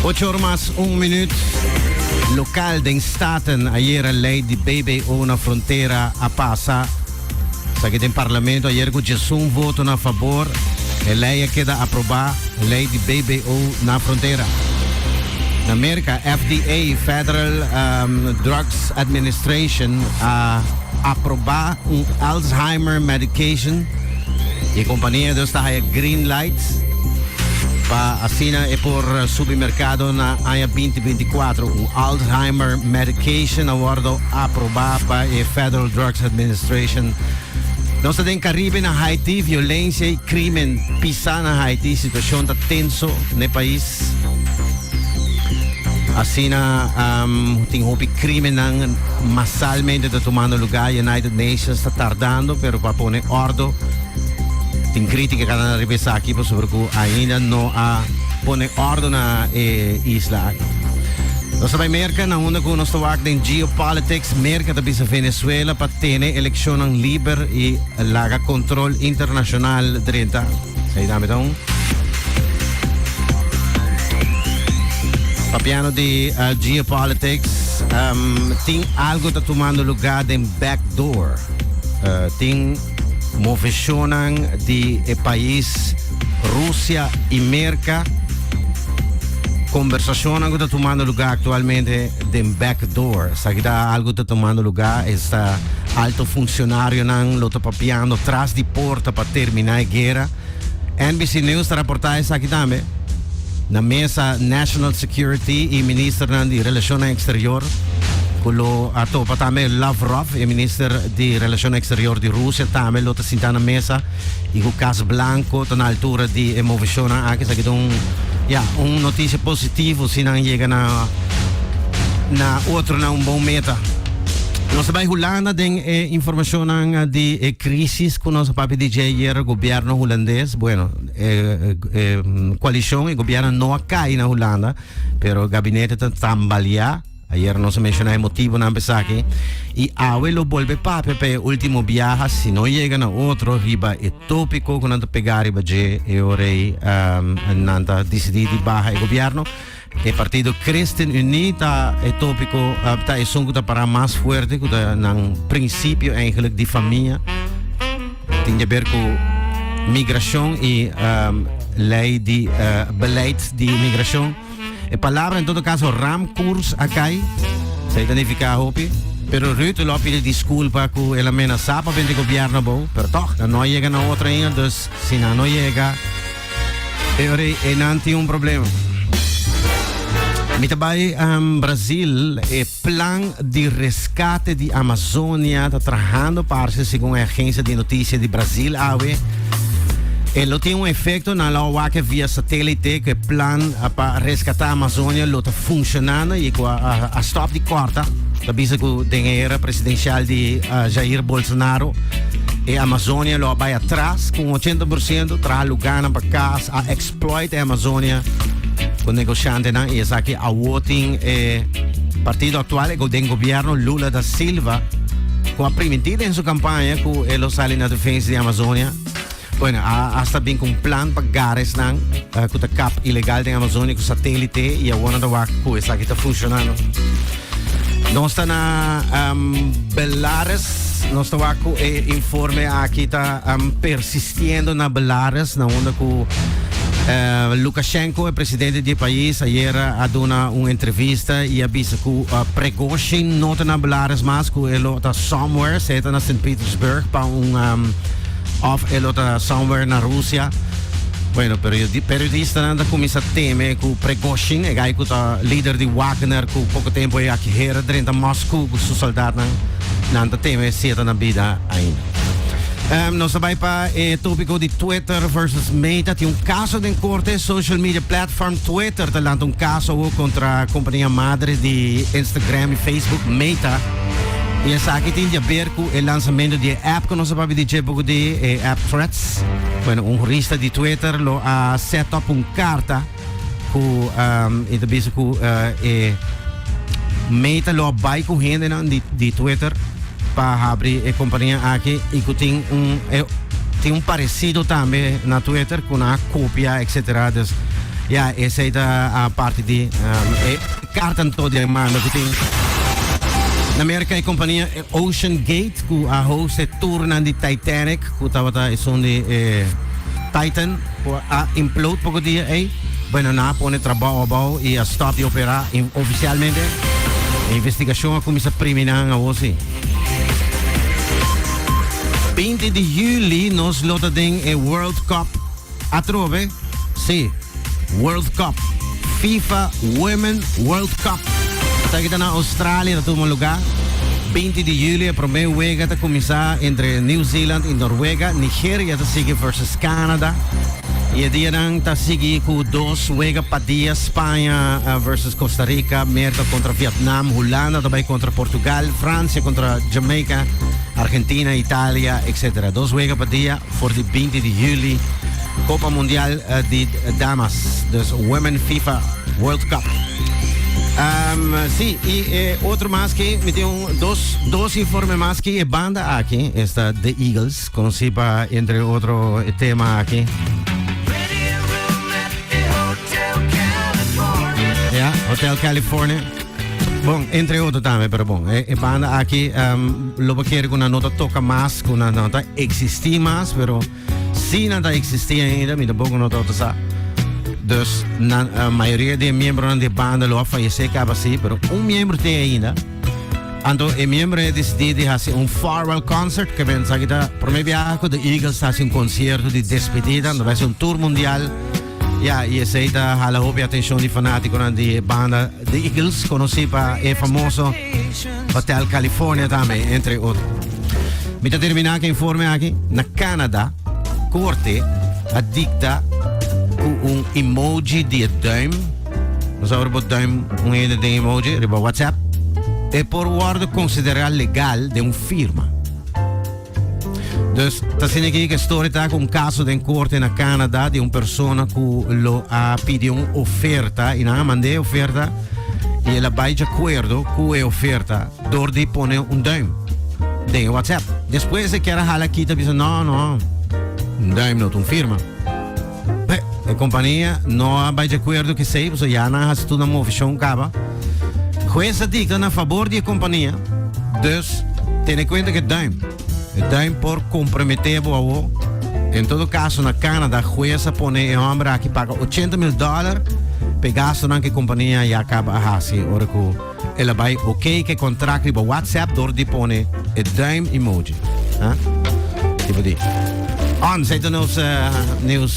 Ocho or mas un minuut. Local den Staten ayera ley di BBO na frontera a pasa. Esaki den parlamento ayer cu 11 voto na fabor. E ley a keda aproba, ley di BBO na frontera. Na Merca, FDA, Federal Drugs Administration, a aproba un Alzheimer medication. Y e compania dus ta haya green light pa asina e por subi mercado na aña 2024. Un Alzheimer medication a wordo aproba pa e Federal Drugs Administration. Nos ta den Caribe na Haiti, violencia y crimen pisa na Haiti, situacion ta tenso n'e pais. Asina tin hopi crimennan masalmente ta tumando lugar. United Nations ta tardando pero pa pone ordo. Tin critica cada na riba esaki pasobra cu ainda no a pone ordo na e isla aki. Nos ta bay Merca na unda cu nos ta wak den geopolitics. Merca ta bisa Venezuela pa tene eleccionnan liber y laga control internacional drenta. Esey tambe ta un. Papiando di geopolitics, tin algo ta tumando lugar den backdoor. Tin movecionnan di e pais Rusia y Merca. Conversacionnan cu ta tumando lugar actualmente den backdoor. Esaki ta algo ta tumando lugar, esta alto funcionarionan lo ta papiando tras di porta pa termina e guera. NBC News ta raporta esaki tambe. Na mesa National Security y ministernan di Relacionnan Exterior cu lo a topa tambe Lavrov, e minister di Relacionnan Exterior di Rusia tambe lo ta sinta na mesa y cu Cas Blanco ta na altura di e movecionnan aki. Esaki ta un, ya, un noticia positivo si nan yega na na otro na un bon meta. Nos ta bay Hulanda den e informacionnan di e crisis cu nos a papia di dje ayer. Gobierno Hulandes, bueno, e coalicion, e gobierno no a cay na Hulanda, pero gabinete ta tambalea. Ayer nos a menciona e motibonan pa esaki. Y awe lo bolbe papia pa e ultimo biaha, si no yega na otro, riba e topico cu nan ta pega riba dje e ora ey nan ta dicidi di baha e gobierno. E partido ChristenUnie ta e topico, ta esun cu ta para mas fuerte, cu ta nan principio eigenlijk di famia. Tin di haber cu migracion y ley di beleid di migracion. E palabra en todo caso ramkoers a cay, esey ta nifica hopi. Pero Rutte lo a pidi disculpa cu el a menasa pa bende gobierno abou, pero toch nan no a yega na otro ainda, dus si nan no yega e ora ey nan tin un problema. Mi ta bay Brasil, e plan di rescate di Amazonia ta trahando parce segun e agencia di noticia di Brasil awe. E lo tin un efecto nan lo wak via satélite cu e plan pa rescata Amazonia lo ta funcionando y cu a stop di corta. Ta bisa cu den e era presidencial di Jair Bolsonaro e Amazonia lo a bay atras cu un 80% traha lugarnan pa cas a exploit e Amazonia cu negociantenan y esaki awo tin e partido actual e den gobierno Lula da Silva cu a priminti den su campaña cu e lo sali na defensa di Amazonia. Bueno, a hasta bin cu un plan pa gara esnan cu ta kap ilegal den Amazonia cu satelite y awo nan ta wak cu esaki ta funcionando. Nos ta na Belarus, nos ta wak cu e informe aki ta persistiendo na Belarus, na unda cu Lukashenko, e presidente di e pais, ayer a duna un entrevista y a bisa cu Prigozhin no ta na Belarus mas, cu e lo ta somewhere, sea ta na Sint Petersburg pa un of e lo ta somewhere na Rusia. Bueno, pero periodistanan ta cuminsa teme cu Prigozhin, e guy cu ta lider di Wagner, cu poco tempo e aki hera drenta Moscu cu su soldaatnan, nan ta teme si e ta na bida ainda. Nos ta bay pa e topico di Twitter versus Meta. Tin un caso den corte. Social media platform Twitter ta lanta un caso awo contra compania madre di Instagram y Facebook, Meta. Y esaki tin di haber cu e lanzamento di e app cu nos a papia di dje poco di, e app Threads. Bueno, un jurista di Twitter lo a set up un carta cu e ta bisa cu e Meta lo a bay cu hendenan di Twitter pa habri e compania aki y cu tin un, e, tin un parecido tambe na Twitter cu nan a copia, etcetera. Dus Ya, esei ta a parti di e karta anto di manda ku tin. Na Merka e kompania Ocean Gate ku a host e tournan di Titanic ku tabata esun di e Titan ku a implode poko dia ei. Bueno, nan a pone trabou abou i a stop di operá ofisialmente. E investigashon a kuminsá primi nan awor si. 20 di juli nos lo ta den e World Cup atrobe. Sí, World Cup. FIFA Women World Cup. Esaki ta na Australia ta tuma lugá. 20 di juli e promé wega ta kuminsá entre New Zealand i Norwega. Nigeria ta sigui versus Canada. I e dianan ta sigui ku dos wega pa dia, Spaña versus Costa Rica, Merka kontra Vietnam, Hulanda ta bai kontra Portugal, Fransia kontra Jamaica, Argentina, Italia, etc. Dos wega pa dia for di 20 di juli, Copa Mundial di Damas, dus Women FIFA World Cup. Sí, i e otro mas ke mi tin un dos dos informe mas ke e banda aki, esta The Eagles. Conocí pa entre otro e tema aki. Ja, Hotel California. Bon, entre otro tambe, pero bon, e, e banda aki um, lo bo kere ku nan no ta toka mas, ku nan no ta existi mas, pero si nan ta existi ainda, mi tampoco no ta sa. Dus nan, uh, mayoria di miembronan di banda lo a fallece caba si, pero un miembro tin ainda. Anto e miembro e disidí di hasi un farewell concert, ke men sa kita promé biaha ku The Eagles ta hasi un konsierto di despedida, anto bai hasi un tour mundial. Ya, i esei ta hala hopi atenshon di fanátikonan di e banda The Eagles, konosí pa e famoso Hotel California tambe, entre otro. Mi ta terminá ku e informe aki. Na Canada, korte a dikta ku un emoji di e duim Nos a bo duim un hende den emoji riba WhatsApp. E por wordo considera legal den un firma. Dus ta asina aki ku story ta ku un kaso den korte na Canada di un persona ku lo a pidi un oferta i nan a mand'é e oferta i el a bai di akuerdo ku e oferta dor di pone un duim den e WhatsApp. Despues e kier a hala kita bisa no no un duim no ta un firma. Be, e kompania no a bai di akuerdo ku esei, pasobra ya nan a hasi tur nan movishon kaba. Hues a dikta na fabor di e kompania, dus tene kuenta ku e duim. E duim por komprometé bo awo. En todo kaso na Canada hues a pone e hòmber aki paga 80 mil dòler pa e gastunan ku e kompania ya kaba a hasi ora ku el a bai oké ku e kontrakt riba WhatsApp dor di pone e duim emoji. Ha? Tipo di. On, esei ta nos nieuws.